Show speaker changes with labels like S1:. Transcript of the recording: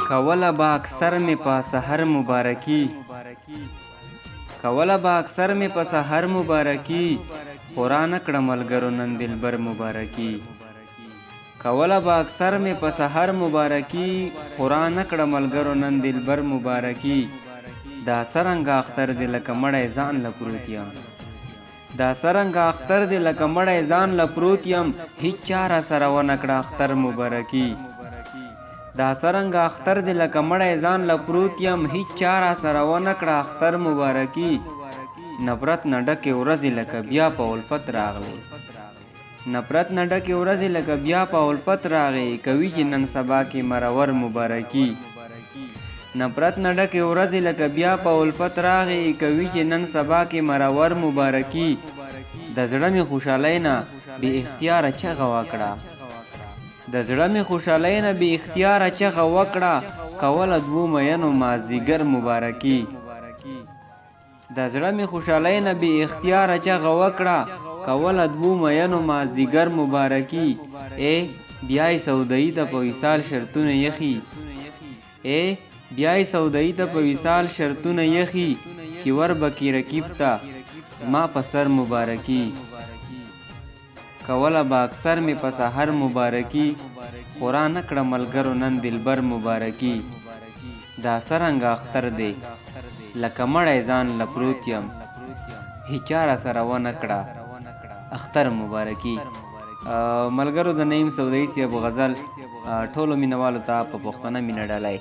S1: کوله به اکثر مې په سحر مبارکي، کوله به اکثر مې په سحر مبارکي، خو رانه کړه ملګرو نن دلبر مبارکي. کوله به اکثر مې په سحر مبارکي، خو رانه کړه ملګرو نن دلبر مبارکي. دا څه رنګه اختر دی لکه مړی ځان له پروت یم، دا څه رنګه اختر دی لکه مړی ځان له پروت یم، هیچا راسره ونه کړه اختر مبارکي. دا څه رنګه اختر دی لکه مړی ځان له پروت یم، هیچا راسره ونه کړه اختر مبارکي. نفرت نه ډکې ورځې لکه بیا په الفت راغلې، نفرت نه ډکې ورځې لکه بیا په الفت راغې، کوي چې نن سبا کې مرور مبارکي. نفرت نه ډکې ورځې لکه بیا په الفت راغې، کوي چې نن سبا کې مرور مبارکي. د زړه مې خوشحالۍ نه بې اختیاره چغه وکړه، د زړه مې خوشحالۍ نه بې اختیاره چغه وکړه، کوله دوو مینو مازدیګر مبارکي. د زړه مې خوشحالۍ نه بې اختیاره چغه وکړه، کوله دوو مینو مازدیګر مبارکي. ای بیا یې سودایي ته په وصال شرطونه یخي، ای بیا یې سودایي ته په وصال شرطونه یخي، چې ور به کې رقیب ته زما په سر مبارکي. کوله به اکثر مې په سحر مبارکي، خو رانه کړه ملګرو نن دلبر مبارکي. دا څه رنګه اختر دی لکه مړی ځان له پروت یم، هیچا راسره ونه کړه اختر مبارکي. ملګرو، د نعیم سودایي صاحب غزل ټولو مینوالو ته په پښتنه مینه ډالۍ.